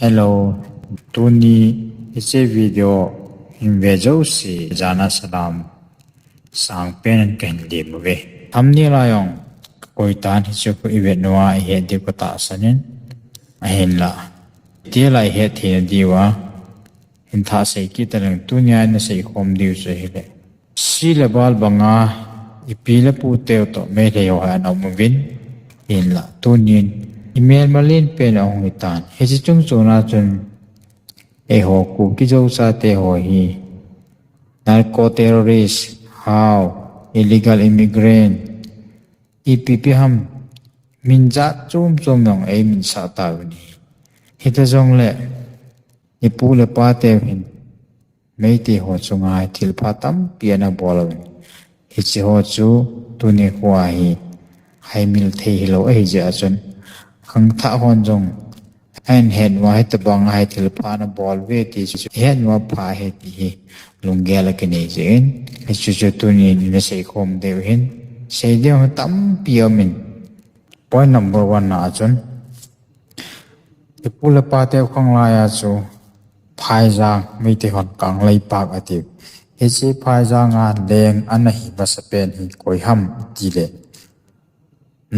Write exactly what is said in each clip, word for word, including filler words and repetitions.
Hello, tuni hiche video hin ve jouse jana salam sangpen kahin lemu ve. Thumbnail a jong kakoi tan, hichu khu ivet uva ihet diu katahsan in, ahinla detail a ihet theina diuva hin thah sei kit taleng, tunia ina seikhom diu chu ahile, si le bal banga ipi le pu teu toh Meitei ho hi ana um uvin, hinla tunin imelma lenpen ahung hitan. Hiche chungchona chun eiho Kuki Zo chate ho hi narco terrorist, hao, illegal immigrant, ipi ipi ham, min jat chom chom jong eimin sah tauvin ahi. Hita jongle ipu le pa teu hin Meitei ho chunga thilpha tampi ana bol uvin. Hiche ho chu tuni khoa hi haimil thei hilou ahi jeh a chun, khangthah hon jong ahin het uva hitabang a hi thilpha ana bol uve ti chu het uva pha ahi ti hi lunggel akinei jeh in, hichu chu tunin ina seikhom diu ahin, sei diu tampi aumin. Point number one na a chun, ipu le pa teu khang laiya chu phaijang, Meitei hon kangleipak atiu. Hiche phaijang a leng ana hi masapen hi koi ham itile,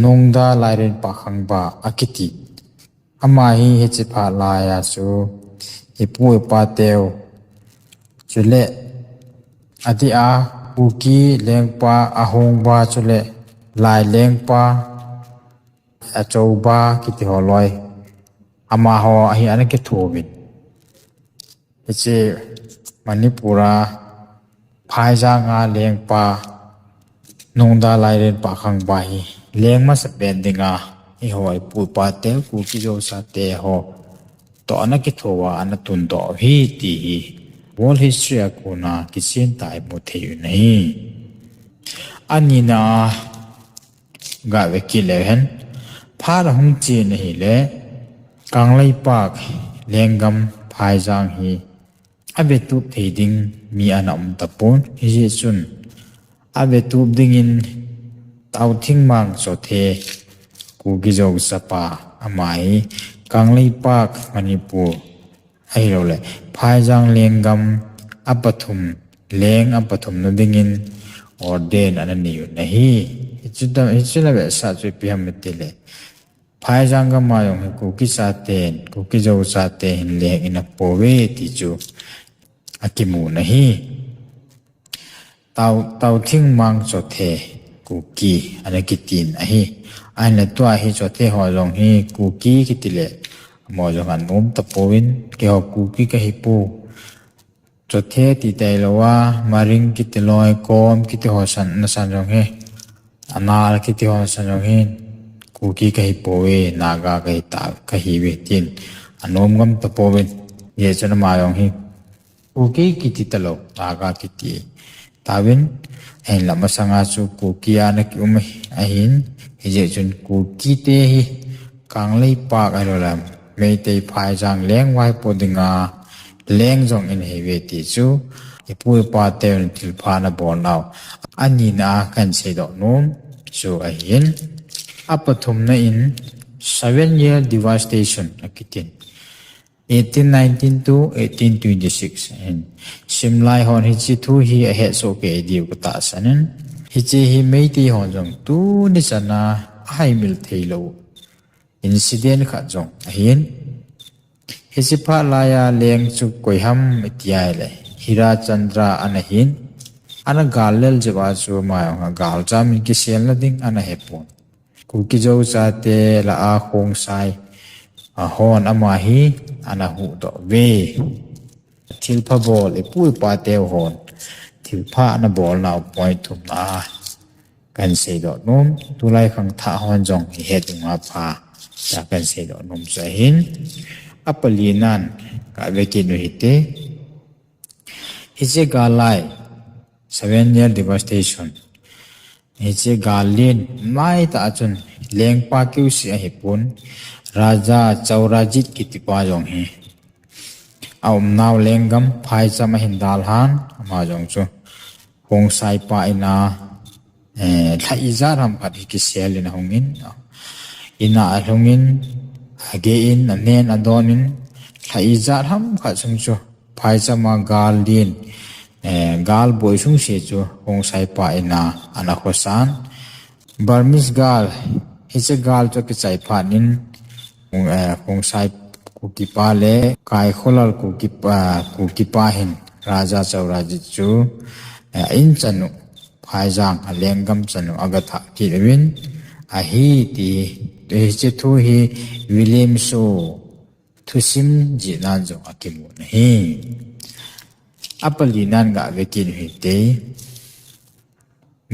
Nungda Lairenpa Khangba akiti. Ama hi hiche phat laiya chu ipu ipa teu chule adeh a Kuki lengpa Ahongba chule Lai lengpa Achouba kiti ho loi, amaho ahi ana kitho uvin. Hiche Manipur a phaijang a lengpa Nungda Lairenpa Khangba hi leng masapen dinga eiho ipu ipa teu Kuki Zo chate ho toh ana kitho uva ana tundoh u ahi ti hi world history a kona kichen tah a imu thei u ahi. Anina a gave kit leu hen, phat ahung chen ahile, kangleipak lenggam phaijang hi avetup thei ding mi ana um tapon, hijeh chun avetup dingin Taothingmang Chothe, Kuki Zo chapa, ama hi kangleipak Manipur ahilouleh phaijang lenggam apathum, leng apathumna dingin ordain ana nei u ahi. Hichu ta, hichu ana vetsah chu ipi ham itile, phaijang gam a jong hi Kuki chaten, Kuki Zo chaten hin leng ina pouve ti chu akimu ahi. Tao, Taothingmang Chothe Kuki ana kitin ahi. Ahinla tua hi Chothe ho jong hi Kuki kitile amaho jong anom tapouvin, keiho Kuki kahipou, Chothe ti tailouva Maring kiti loi, Kom kiti ho san, nasan jong hi, Anal kiti ho san jong hi, Kuki kahipouve, Naga kahita, kahiuve tin anom ngam tapouvin. Hijeh chun ama jong hi Kuki kiti talou, Naga kiti tauvin, ahinla masanga chu Kuki a ana kium ahin, hijeh chun Kuki te hi kangleipak ahilouleh Meitei phaijang leng vaipo dinga leng jong ina hiuve ti chu ipu ipa teuvin thilpha ana bolnau anina a kahin seidoh nom chu ahin. Apathumna in Seven Year Devastation akitin, eighteen nineteen to eighteen twenty-six ahin. Simlai hon hiche thu hi ahetsoh kei diu katahsan in, hiche hi Meitei hon jong tuni chana ahaimil theilou incident khat jong ahin. Hiche phat laiya leng chu koi ham iti ahile, Hirachandra ana hin. Ana gal lel jeh uva chu ama jong agalcham in kiselna ding ana hepon. Kuki Zo chate lah a Khongsai, a, hon ama hi ana huhdoh uve. Thilpha bol ipu ipa teu hon thilpha ana bolnau point thumna a kahin seidoh nom, tulai khangthah hon jong ihet diu apha tia kahin seidoh nom chu ahin. Apalina'n gave kit u hite. Hiche gal lai, Seven Year Devastation, hiche gal len maitah a chun lengpa keuseh ahipon, Raja Chaurajit kitipa jong hi aumnau lenggam phaicham ahin dalhan, ama jong chu Khongsai pa ina, eh, lha ijat ham khat hi kisel in ahungin, ina alhungin, ageh in, anen adonin, lha ijat ham khat sung chu phaicham a gal din, eh, gal boi sung se chu Khongsai pa in a ana khosan. Burmese gal, hiche gal chu kichai phat in, eh, Khongsai Kuki pa le Kaikholal Kuki pa, Kuki pa hin Raja Chaurajit chu, eh, in chanu, phaijang a lenggam chanu aga thah kit uvin ahi ti, hiche thu hi William Shaw thusim jihnan jong akimun ahi. Apalinan ga ve kit u hite.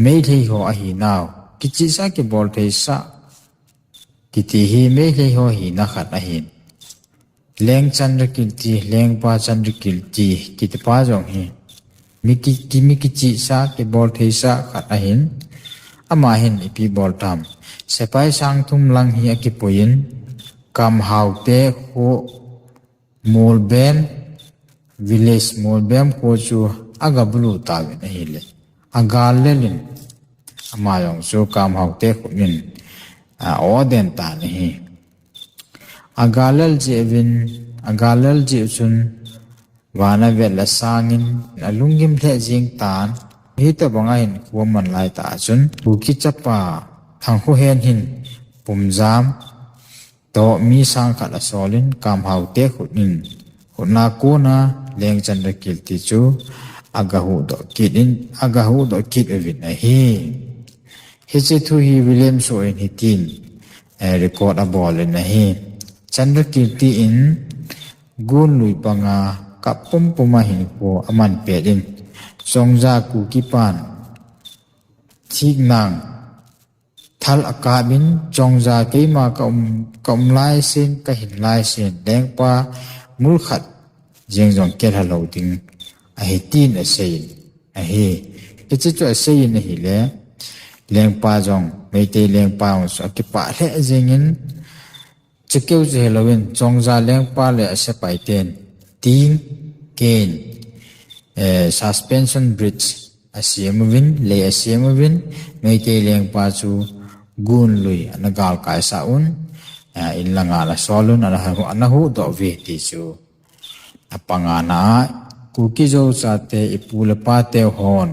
Meitei ho ahinau, kichihsah kibol theisah kiti hi Meitei ho hina khat ahin. Leng Chandrakirti, Lengpa Chandrakirti kiti pa jong hi mi ki, ki, mi kichihsah kibol theisah khat ahin. Ama hin ipi bol tam. Sepai sang thum lang hi akipuiyin, Kamhaute kho Molbem, village Molbem kho chu aga bulu tauvin ahile, agal lel in, ama jong chu Kamhaute khut in, a, aden tan ahi. Agal lel jeh uvin, agal lel jeh u chun, vana vet le sangin alunggim lheh jing tan. Hitobang a hin kho aman lai tah chun, Kuki chapa Thangkhohen hin pumjam toh mi sang khat asolin, Kamhaute khut in, khut na kona Leng Chandrakirti chu aga huhdoh kit in, aga huhdoh kit uvin ahi. Hiche thu hi William Shaw in hitin, eh, record abol in ahi. Chandrakirti in Gunlui panga kap pumpum a hinkho aman pet in, Chongja Kuki pan thiknang thal akap in, Chongja keima ka um, ka um lai sin, ka hin lai sin, Lengpa mul khat jeng jong kelha lou ding ahi tin asei in ahi. Hiche chu asei in ahile, Lengpa jong, Meitei Lengpa jong chu akipah lheh jeng in, chukeu chu hilou in, Chongja Lengpa le asepai ten, ting, ken, eh, suspension bridge asem uvin, lei asem uvin, Meitei Lengpa chu Gunlui ana galkai sah un, eh, in langa ana sol un, ana hu, ana huhdoh uve ti chu. Apangana a, Kuki Zo chate ipu le pa te hon,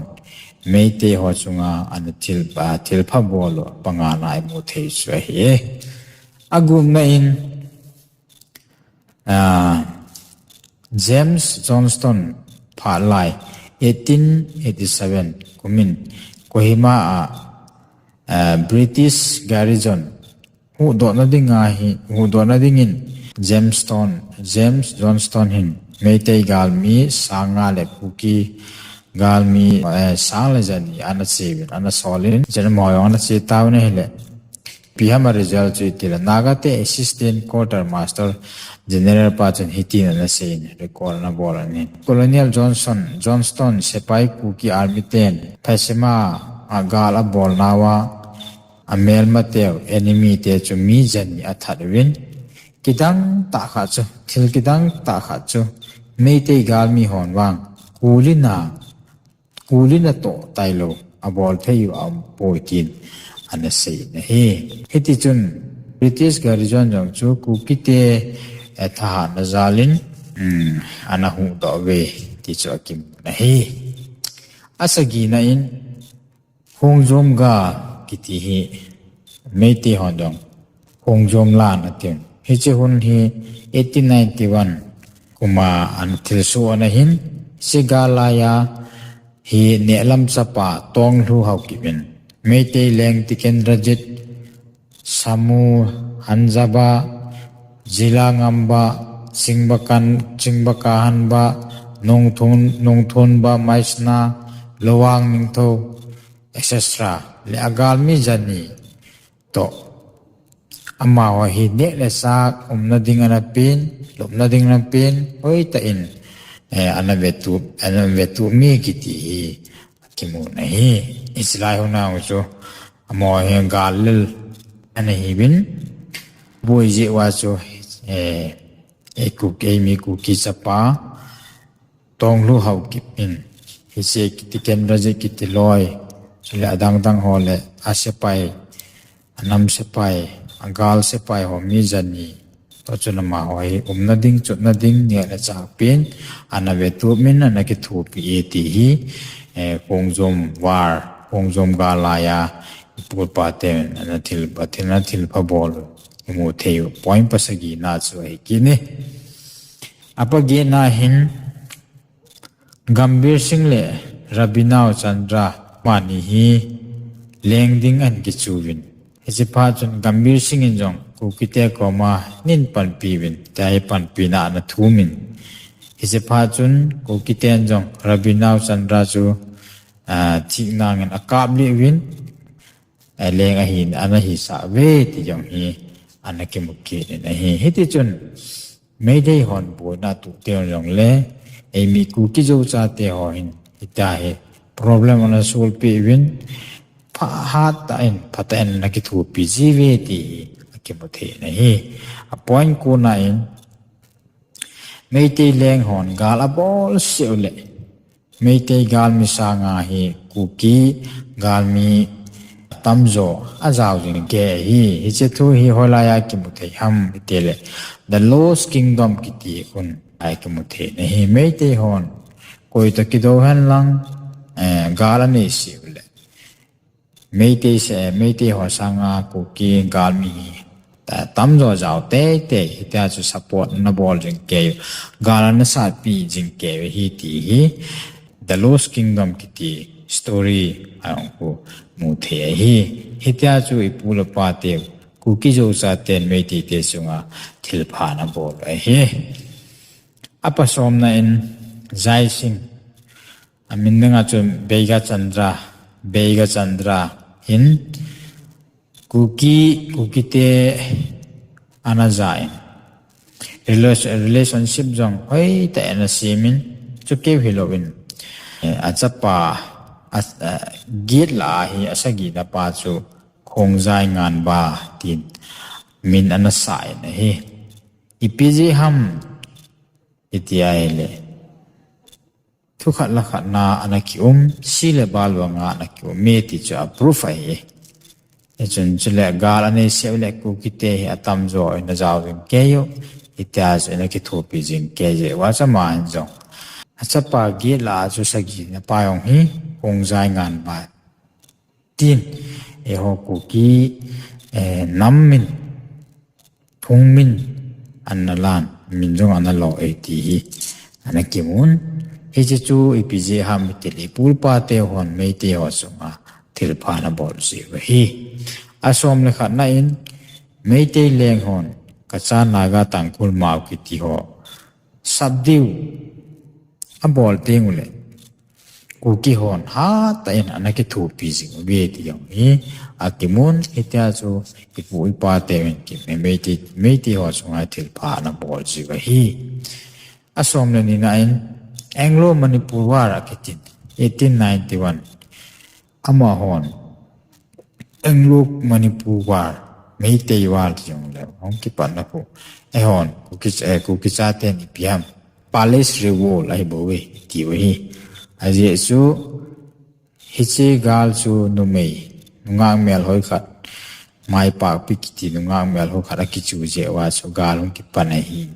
Meitei ho chunga ana thil, a, thilpha bol u, apangana a imu thei chu ahi. Agupna in, a, James Johnston phat lai, eighteen eighty-seven kum in Kohima a, a, British garrison huhdohna dinga hi, huhdohna dingin Jamestown, James Johnston hin Meitei galmi sang nga le Kuki galmi, eh, sang le jani ana cheuvin, ana solin, jana mo jong ana che tauvin ahile. Ipi ham a result chu itile, Naga te Assistant Quartermaster General pa chun hitin ana seiyin, record ana bol in ahi. Colonel Johnson, Johnston, sepai Kuki Army ten, Phasema a gal abolnauva, amelmateu, enemy te chu mi jani athat uvin, kidang tah khat chu, thil kidang tah khat chu, Meitei galmi hon vang, kulina, kulina toh tailou, abol thei u aumpoi tin, ana seiyin ahi. Hiti chun, British garrison jong chu, Kuki te, eh, thahatna jalin, um, ana huhdoh uve, ti chu akimun ahi. Asagina in, Khongjom gal kiti hi Meitei hon jong Khongjom lan atin. Hiche hun hi eighteen ninety-one kuma ana thilsoh ana hin, hiche gal laiya hi Nehlam chapa Tonglhu Haokip in Meitei leng Tikendrajit, Samu, Hanjaba, Jila Ngamba, Chingbakan, Chingba Kahanba, Nongthon, Nongthonba, Maisna, Lowang Ningtho, et cetera. Le agalmi jani toh. Amaho hi neh le chah umna ding ana pen, lupna ding ana pen, hoitah in, eh, ana vetup, ana vetup mi kiti hi kimun ahi. Hiche lai huna chu, amaho hi gal lel ana hiuvin, boi jeh uva chu, eh, ei Kuk, eimi Kuki chapa, Tonglhu Haokip in, hiche Tikendrajit kiti loi, chule adang dang ho le, asepai, anam sepai, agal sepai ho mi jani, Tua chun amaho hi umna ding, chotna ding, neh le chah pen, ana vetup in, ana kithopi e ti hi, eh, Khongjom War, Khongjom gal laiya, ipu ipa ten, ana thil, Pathen in ana thilpha bol, imu thei u, point pasagina chu ahi kit e. Apagetna hin, Gambhir Singh le Rabindranath Chandra amani hi leng ding ahin kichu uvin. Hiche phat chun Gambhir Singh in jong Kukite koma ahin panpi uvin, tia hi panpina ana thum in. Hiche phat chun Kukiten jong Rabindranath Chandra chu, ah, thina ngen akap lih uvin, eh, leng ahin, ana hisah uve ti jong hi, ana kimu kit in ahi. Hiti chun, Meitei hon boina atuh teng jongle, eimi Kuki Zo chate ho hin, hitia hi problem ana solve peh uvin, pha hat tah in, phatah in ana kithopi ji uve ti hi, akimu thei in ahi. A point kona in, Meitei leng hon gal abol seh uleh, Meitei galmi sanga hi Kuki galmi tamjo ajao jing kei ahi. Hiche thu hi hoilaiya kimu thei ham itile, The Lost Kingdom kiti un a kimu thei in ahi. Meitei hon koi toh kidou hen lang, eh, gal anei seh uleh, Meitei se, Meitei ho sanga Kuki galmi hi ta, tamjo jao teitei, hitia chu support ana bol jing kei u, gal ana satpi jing kei u ahi ti hi, The Lost Kingdom kiti story a hung kimu thei ahi. Hitia chu ipu le ipa te, Kuki Zo chaten Meitei te chunga thilpha ana bol u ahi. Apa somna in Jai Singh, amin danga chu Bhega Chandra, Bhega Chandra in Kuki, Kukite ana ja in, rela-, relationship jong hoitah in ana sem in, chukeu hilou in, eh, achapa, a, a, get lah a hi asagina pa chu Khongjai Nganba tin min ana sah in ahi. Ipi jeh ham iti ahile, thu khat le khat na ana kium, si le bal banga ana kium e ti chu a proof ahi. Hichun chule gal anei seh uleh Kukite hi atamjo in ajao jing kei u, hitia chu ana kithopi jing kei jeh uva chu ama hin jong, achapa get lah a chu sagina pa jong hi Khongjai Nganba tin, eiho Kuki, eh, nam min, phung min ana lan, min jong ana lo e ti hi ana kimun. Hiche chu ipi jeh ham itile, ipu ipa te hon Meitei ho chunga thilpha ana bol ji u ahi. Asom le khatna in, Meitei leng hon Kacha, Naga, Tangkhul, Mao kiti ho subdue abol teng uleh, Kuki hon hatah in ana kithopi jing uve ti jong hi akimun. Hitia chu ipu ipa te hin ki, Meitei, Meitei ho chunga thilpha ana bol ji u ahi. Asom le nina in, Anglo Manipur War akitin, eighteen ninety-one. Amahon Anglo Manipur War, Meitei War ti jongle hung kipatna khu, eihon Kuki, eh, Kuki chaten ipi ham, Palace Revolt ahi bouve, iti u ahi. Ajeh chu, hiche gal chu numei, nungah melhoi khat, Maipakpi kiti nungah melhoi khat akichu jeh uva chu gal hung kipan ahi.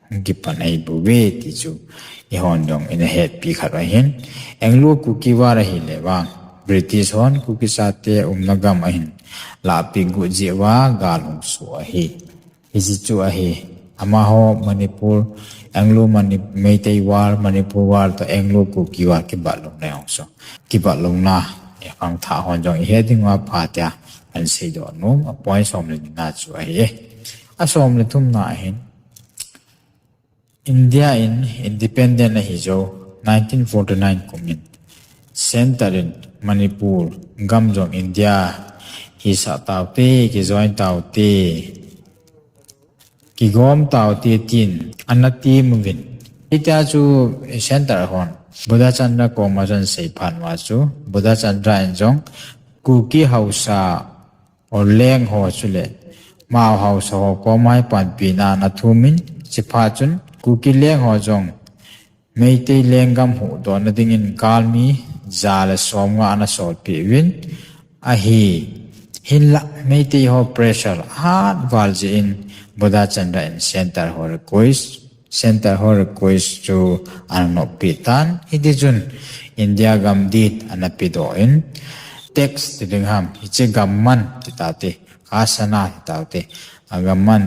Hung kipan ahi bouve ti chu eihon jong ina hetpi khat ahin. Anglo Kuki War ahile vang, British hon Kuki chate umna gam ahin lahpeh got jeh uva gal hung soh ahi. Hiche chu ahi. Amaho Manipur, Anglo Mani-, Meitei War, Manipur War toh Anglo Kuki War kibat louna jong chu, kibat louna, eh, khangthah hon jong ihet ding uva phatea ana seidoh nom, a point som le nina chu ahi. Asom le thumna ahin, India in independent ahi jou, nineteen forty-nine kum in, Centre in Manipur gam jong India hisah taute, kijoin taute, kigom taute tin ana tem uvin. Hitia chu Centre hon Buddha Chandra koma chun seiphat uva chu, Buddha Chandra in jong Kuki haosa, Aw leng ho chule Mao haosa ho koma hi panpina ana thum in, chuphat chun Kuki leng ho jong Meitei lenggam huhdohna dingin galmi ja le somnga ana solpeh uvin ahi. Hinlah Meitei ho pressure ahat val jeh in Buddha Chandra in center ho request, center ho request chu ana noppi tan, hiti chun India gam dit ana pedoh in, tax ti ding ham, hiche gam man ti tate, khasana ti tate, agam man,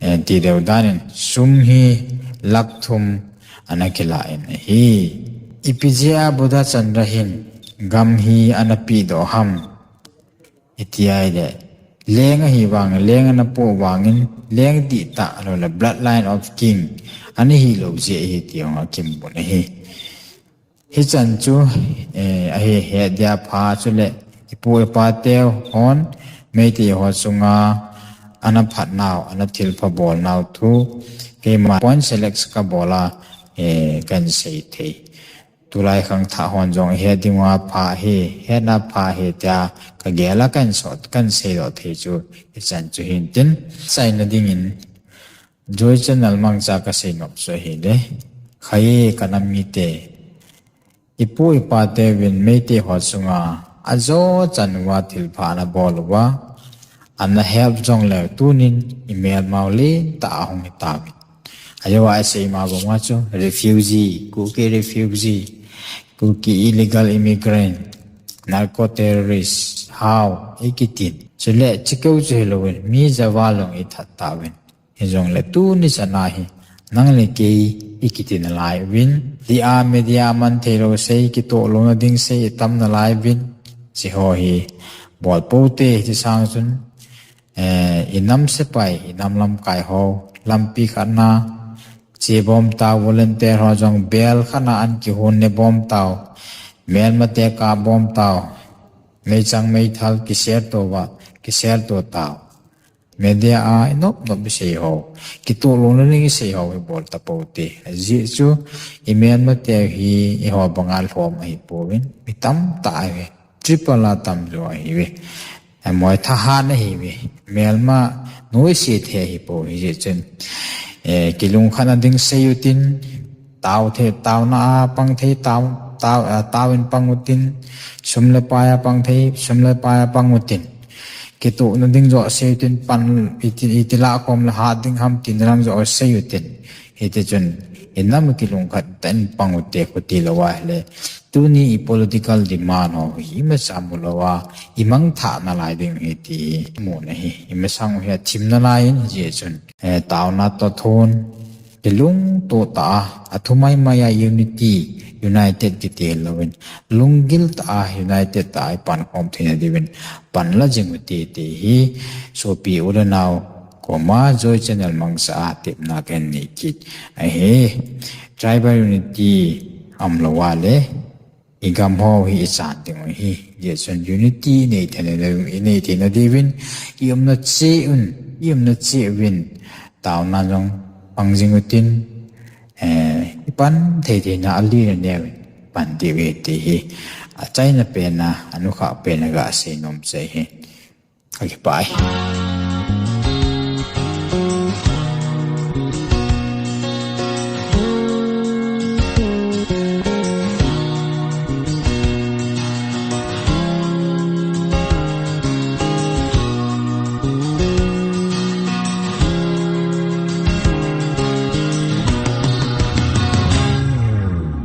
eh, ti deu dan in, sum hi lakh thum ana kila in ahi. Ipi jeh a Buddha Chandra hin gam hi ana pedoh ham, iti ahile, leng ahi vang, leng ana po vangin, leng dihtah lou le bloodline of king ana hilou jeh ahi ti hung akimun ahi. Hichan chu, eh, ahi het dia pha chule, ipu ipa teu hon, Meitei ho chunga ana phat nau, ana thilpha bol nau thu, keima point select kabol a, eh, kahin sei thei. Tulai khangthah hon jong het dinga pha hi, hetna pha hi tia kagel a kahin sot, kahin seidoh thei chu, hichan chu hintin. Chaina dingin, Joy Channel mangcha kasei nop chu ahile, khai kanam mite, ipu ipa teuvin Meitei ho chunga ajo chan uva thilpha ana bol uva, ana help jongle tunin imelmau lentah a hung hitauvin. Ajeh a isei ma banga chu refugee, Kuki refugee, Kuki illegal immigrant, narco terrorist, hao, ikitin. Chule, chikeu chu hilouvin, mi javal jong ithat tauvin. Hijongle tuni chana hi, nang le kei ikiti nalai uvin. Dia media man theilou sei, kitoh louna ding sei, itam nalai uvin. Hiche ho hi, bol pou te, hiche sang chun. Eh, inam sepai, inam lamkai ho, lampi khatna, che bom tau, volunteer ho jong bel khatna an kihon ne bom tau, melmate kap bom tau, meichang meithal ki share to uva, ki share to tau. Media a inop nop isei ho, kitoh louna ding isei ho hi bol tapou te. Ajeh chu, imelmate hi eiho banga lhom ahipouvin, mi tamtah ahi. Triple a tamjo ahiuve. Amoi thahat ahiuve. Melma noise thei ahipoi, hijeh chun, eh, kilungkhatna ding sei utin, tao thei, taona a pang thei, tao, tao, ah, taovin pang utin, sum le pai a pang thei, sum le pai a pang utin. Kitohna ding joh sei utin, pan iti, iti lah khom le hat ding ham tin lang joh sei utin. Hiti chun, inam kilungkhat tah in pang ute khuti louva ahile, tuni i political demand ho hi imacha mu louva, imangthah nalai ding ahi ti imu ahi. Imasang u hi athim nalai in hijeh chun, eh, taona toh thon, kilungto tah a, athu maimai a unity, united kiti louvin, lunggil tah a, united tah a ipan khom theina diuvin, pan la jing ute ti hi, sopi u le nao, koma Joy Channel mangcha a tepna kahin nei kit ahi. Tribal unity aum louva le, igam ho hi ichan ding u ahi. Hijeh chun unity inei theina, inei theina diuvin, iumna cheh un, iumna cheh uvin, taona jong pang jing utin, eh, ipan thei theina a len a neo in pan diu ahi ti hi, achaina pen a, anukhah pen a gasei nom chu ahi. Kakipah e.